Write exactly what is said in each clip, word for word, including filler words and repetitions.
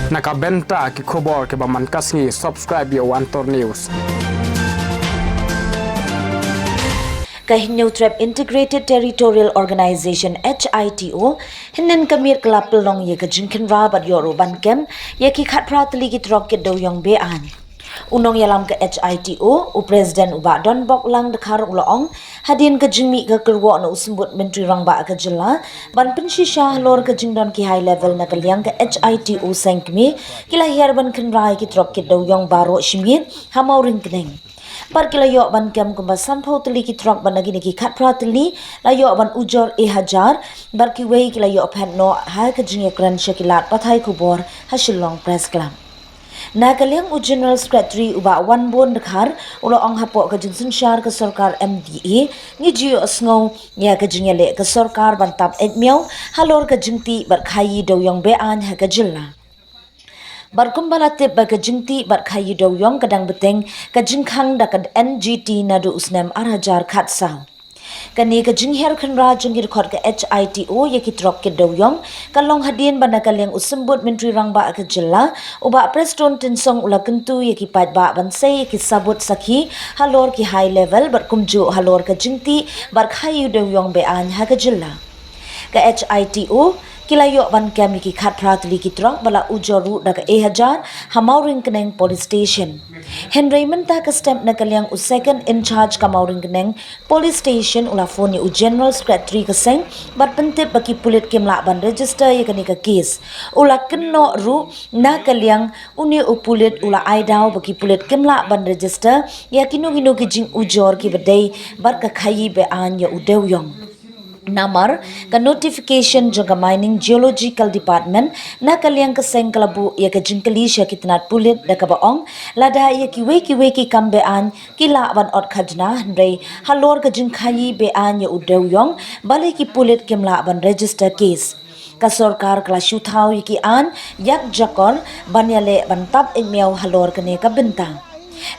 Na ka bynta ki khubor kiba man ka sngi, subscribe ïa u Antor News. Ka Hynñiewtrep Integrated Territorial Organization, H I T O, hynnin ka miet ka la pynlong ïa ka jingkhynra bad ïoh ruh ban kem ïa ki khatphra tylli ki trok kit dewiong be-aiñ. U nongïalam ka H I T O, u President u Bah Donbok Langdkhar u la ong, hadien ka jingmih ka kyrwoh na u Symbud Myntri Rangbah ka jylla ban pynshisha halor ka jingdon ki high level na ka liang ka H I T O seng kmie, ki la hiar ban khynra ïa ki trok kit dewiong baroh shi miet ha Mawryngkneng. Bad ki la ïoh ban kem kumba sanphew tylli ki trok bad na kine ki khatphra tylli la ïoh ban ujor e hajar, bad kiwei ki la ïoh phet noh ha ka jingïakren sha ki lad pathai khubor ha Shillong Press Club. Na ka liang u General Secretary u Bah Wanbun Dkhar u la ong, hapoh ka jingsynshar ka sorkar M D A ngi ju ïohsngew ïa ka jingïaleh ka sorkar ban tap eit miaw halor ka jingtih bad khaïi dewiong be-aiñ ha ka jylla. Bad kumba la tip ba ka jingtih bad khaïi dewiong ka dang bteng ka jingkhang da ka N G T naduh u snem ar hajar khatsaw. Kane ka jinghiar khynra jong ki dkhot ka H I T O ïa ki trok kit dewiong ka long hadien ba na ka liang u Symbud Myntri Rangbah ka jylla u Bah Prestone Tynsong u la kyntu ïa ki paidbah ban sei ïa ki sabut sakhi halor ki high level bad kumjuh halor ka jingtih bad khaïi dewiong be-aiñ ha ka jylla. Ka H I T O ki la ïoh ban kem ïa ki khatphra tylli ki trok bad la ujor ruh da ka e hajar ha Mawryngkneng Police Station. Hynrei mynta ka step na ka liang u Second in Charge ka Mawryngkneng Police Station u la phone ïa u General Secretary ka seng bad pyntip ba ki pulit kim lah ban register ïa kane ka case. U la kynnoh ruh na ka liang une u pulit u la ai daw ba ki pulit kim lah ban register ïa kino kino ki jingujor kiba dei bad ka khaïi be-aiñ ïa u dewiong. Namar ka notification jong ka Mining Geological Department na ka liang ka seng ka la buh ïa ka jingkylli sha ki tnat pulit da kaba ong, lada ïa kiwei kiwei ki kam be-aiñ ki lah ban ot khajna, hynrei halor ka jingkhaïi be-aiñ ïa u dewiong balei ki pulit kim lah ban register case. Ka sorkar ka la shu thaw ïa ki aiñ ïakjakor ban ïaleh ban tap eit miaw halor kane ka bynta.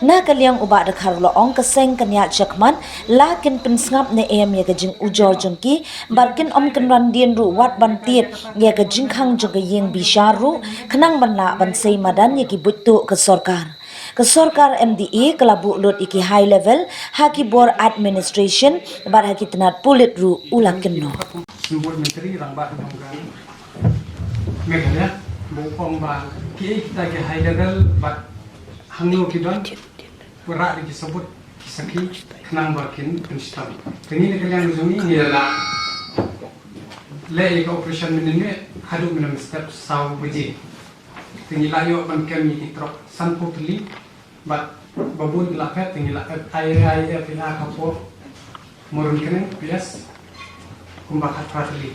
Na ka liang u Bah Dkhar u la ong, ka seng kan ïaid shakhmat la kin pynsngap ne em ïa ka jingujor jong ki bad kin ym kynran dien ruh wat ban tied ïa ka jingkhang jong ka ïing bishar ruh khnang ban lah ban sei madan ïa ki buit tuh ka sorkar. Ka sorkar M D A ka la buh lut ïa ki high level ha ki bor administration bad ha ki tnat pulit ruh, u la kynnoh. Symbud Myntri Rangbah jong ka Meghalaya, ba u ong ba kiei kita ki high level bad hangno ki don, u rah da ki sabut ki sakhi khnang ba kin pynshitom. Te ngi na ka liang jong ngi ngi la leh ïa ka operation mynne haduh mynne mynstep saw baje. Te ngi la ïoh ban kem ïa ki trok sanphew tylli bad ba bun ki la phet, te ngi la F I R, F I R hapoh Mawryngkneng P S kumba khatphra tylli.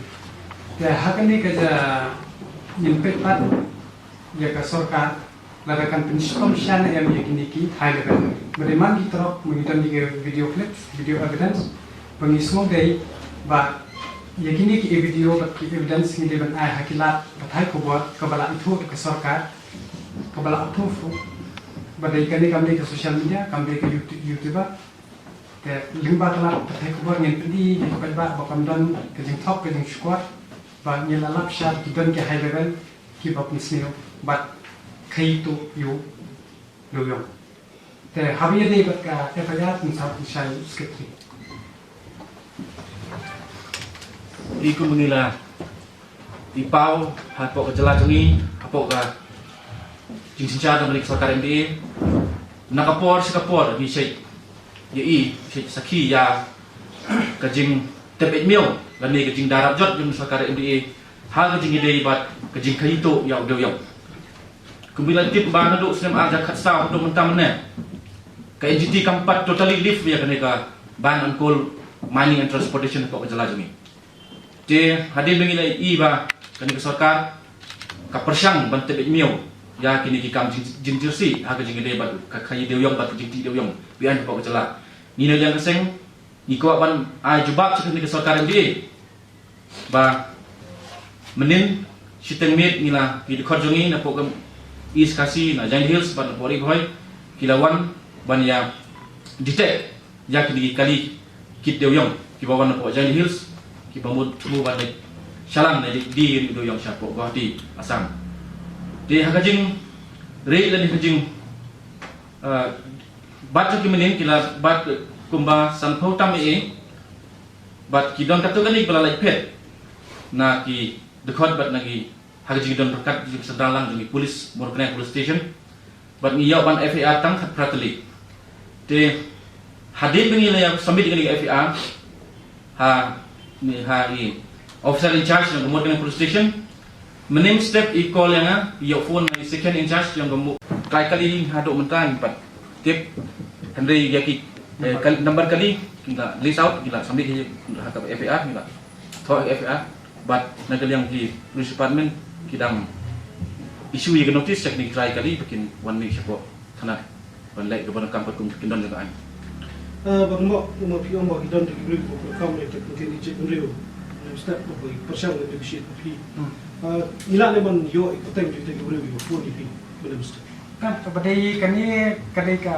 Te ha kane ka jingpeit pat ïa ka sorkar lada kan pynshitom shisha ne em ïa kine ki high level. Ba dei man ki trok, ma ngi don ki video clips, video evidence, ba ngi sngewdei ba ïa kine ki video bad ki evidence ngi dei ban ai ha ki lad pathai khubor kaba la ithuh da ka sorkar, kaba la approve ruh. Ba dei kane kam dei ka social media, kam dei ka YouTube, YouTuber. Te lyngba ka lad pathai khubor ngin pyni ïa ki paidbah ba kam don ka jingthok ka jingshukor ba ngi la lap sha ki don ki high level kiba pynsniew bad khaïi tuh ïa u dewiong. Te haba ïadei bad ka F I R, pynsaw pynshai u Secretary. I kum ngi la i paw hapoh ka jylla jong ngi, hapoh ka jingsynshar jong ka sorkar M D A. Na ka por sha ka por ngi shait ïa i, shait sakhi ïa ka jingtep eit miaw lane ka jingdarap jot jong ka sorkar M D A ha ka jingïadei bad ka jingkhaïi tuh ïa u dewiong. Kumba la tip ba naduh snem ar hajar khatsaw haduh mynta mynne, ka N G T kam pat totally lift ïa kane ka ban on coal mining and transportation hapoh ka jylla jong ngi. Te hadien ba ngi la i ba kane ka sorkar ka pyrshang ban tep eit miaw ïa kine ki kam jing, jingjyrsieh ha ka jingïadei bad ka khaïi dewiong bad ka jingtih dewiong be-aiñ hapoh ka jylla, ngi na liang ka seng ngi kwah ban ai jubab sha kane ka sorkar M D A ba mynnin shiteng miet ngi la, ki dkhot jong ngi napoh ka East Khasi, na Jaintia Hills bad napoh Ri Bhoi ki la wan ban ïa detect ïa kine ki kali kit dewiong kiba wan napoh Jaintia Hills, kiba mut thmu ban leit shalang ne die kit dewiong shapoh Guwahati, Assam. Te ha ka jing re lane ha ka jing, ah, bat jong ki mynnin ki la bat kumba sanphew tam e, bat ki don katto katne ba la lait phet na ki dkhot bat na ki ha ka jingdon ryngkat jong ki synran lang jong ki police, Mawryngkneng Police Station. Bat ngi ïoh ban F I R tang khatphra tylli. Te hadien ba ngi la ïa submit ïa kane ka F I R ha, ne ha i officer in charge jong ka Mawryngkneng Police Station, mynhynnin step i call ïa nga, ïoh phone na i second in charge jong ka Maw-, trai kali haduh mynta ngim pat tip. Hynrei ïa ki, eh, kal-, number kali ngi la list out, ngi la submit ïa ha ka F I R, ngi la thoh ïa ka F I R. Bad na ka liang ki police department ki dang issue ïa ka notice sha kine ki trai kali ba kin wan mih shapoh thana ban leh ïa ka bynta kam katkum ki kyndon jong ka aiñ. Ah, Bah Kynmoh, kumba phi ong ba ki don ki briew kiba pyrkhat ïa ka ktien ïeit bynriew, lem step ba ki pyrshang lem negotiate bad phi. Hmm. Ah, ngi lah ne ban ïoh ïa ka kyrteng jong ki briew kiba phone ïa phi, ba lem step. Kan, ba dei kane ka dei ka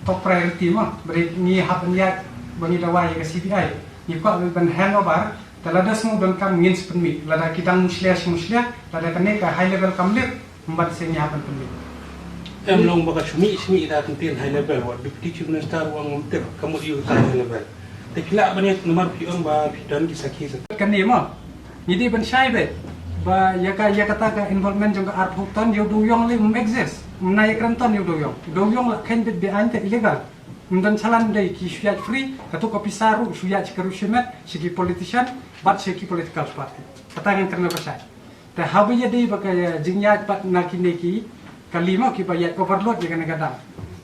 top priority mo, ba dei ngi hap ban ïaid ba ngi dawa ïa ka C B I. Ngi kwah ban hand over, te lada sngewdon kam ngin sa pynmih, lada ki dang mushlia shi mushlia, lada kane ka high level kam lip, ym ban sa ngi hap ban pynmih. Em long ba ka shmih shmih da ka ktien high level, wat Deputy Chief Minister u ong ngam tip ka mut ïa ka high level. Te ki lah ban ïaid namar phi ong ba phi don ki sakhi sa. Kane mo, ngi dei ban shai beit ba ïa ka, ïa kata ka involvement jong ka arphew ton ïa u dewïong lei ym exist. Ym na ïa kren ton ïa u dewïong. U dewïong la kheiñ beit be-aiñ te illegal. Ym don shalan dei ki shu ïaid free, kato ka pisa ruh shu ïaid sha ka riew shimet, sha ki politician bad sha ki political party. Kata ngan kren ba shai. Te haba ïadei bad ka jingïaid pat na kine ki kali mo kiba ïaid overload ïa kane ka dam.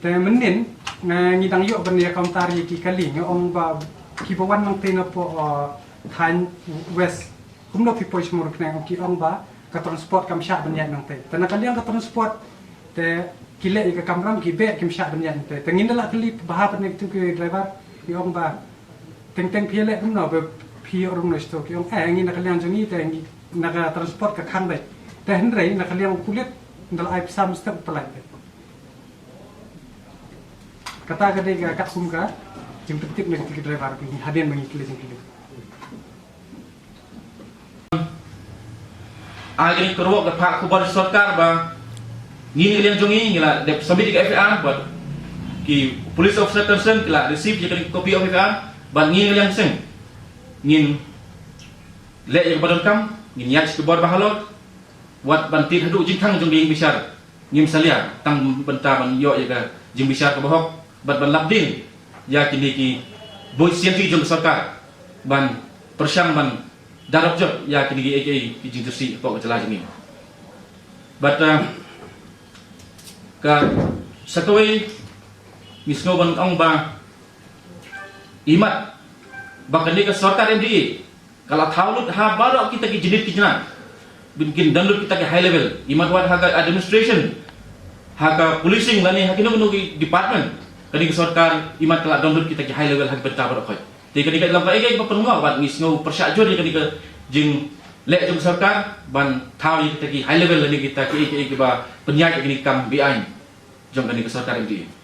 Te mynnin, eh, ngi dang ïoh ban ïa counter ïa ki kali, ngi ong ba kiba wan nangtei napoh, eh, thaiñ West. Kumno phi poi sha Mawryngkneng, ki ong ba ka transport kam shah ban ïaid nangtei. Te na ka liang ka transport te ki leh ïa ka kamram, ki beh kim shah ban ïaid nangtei. Te ngin da lah kylli bha pat na kitu ki driver, ki ong ba teng teng phi leh kumno ba phi ïoh rung na shito, ki ong eh ngi na ka liang jong ngi te ngi na ka transport ka khang beit. Te hynrei na ka liang u pulit nda la ai pisa mynstep u pynlait beit. Kata ka dei ka katkum ka jingpyntip na kitu ki driver, ki hadien ba ngi kylli jingkylli. Ai kane ka ruh ka phah khubor sorkar ba ngi na ka liang jong ngi ngi la dep submit ïa ka F I R bad ki police officer concern ki la receive ïa kane ka copy of F I R bad ngi na ka liang seng ngin leh ïa kaba donkam, ngin ïaid sha ka bor ba halor, wat ban tied haduh jingkhang jong ka ïingbishar. Ngim salia tang bynta ban ïoh ïa ka jingbishar kaba hok bad ban lap dien ïa kine ki buit sianti jong ka sorkar ban pyrshang ban darap jot ïa kine kiei kiei ki jingtyrsi hapoh ka jylla jong ngi. Bad, ah, ka sa kawei ngi sngew ban ong ba imat ba kane ka sorkar M D A ka la thaw lut ha baroh kita ki jingit ki jingit. Ba kin don lut kita ki high level. Imat wat ha ka administration, ha ka policing lane ha kino kino ki department. Kane ka sorkar imat ka la don lut kita ki high level ha ki bynta baroh khoit. Te kane ka long kaei kaei ba pynngor bad ngi sngew pyrshah jur ïa kane ka jingleh jong ka sorkar ban thaw ïa kita ki high level lane kita kiei kiei kiba pynïaid ïa kane ka kam be-aiñ jong kane ka sorkar M D A.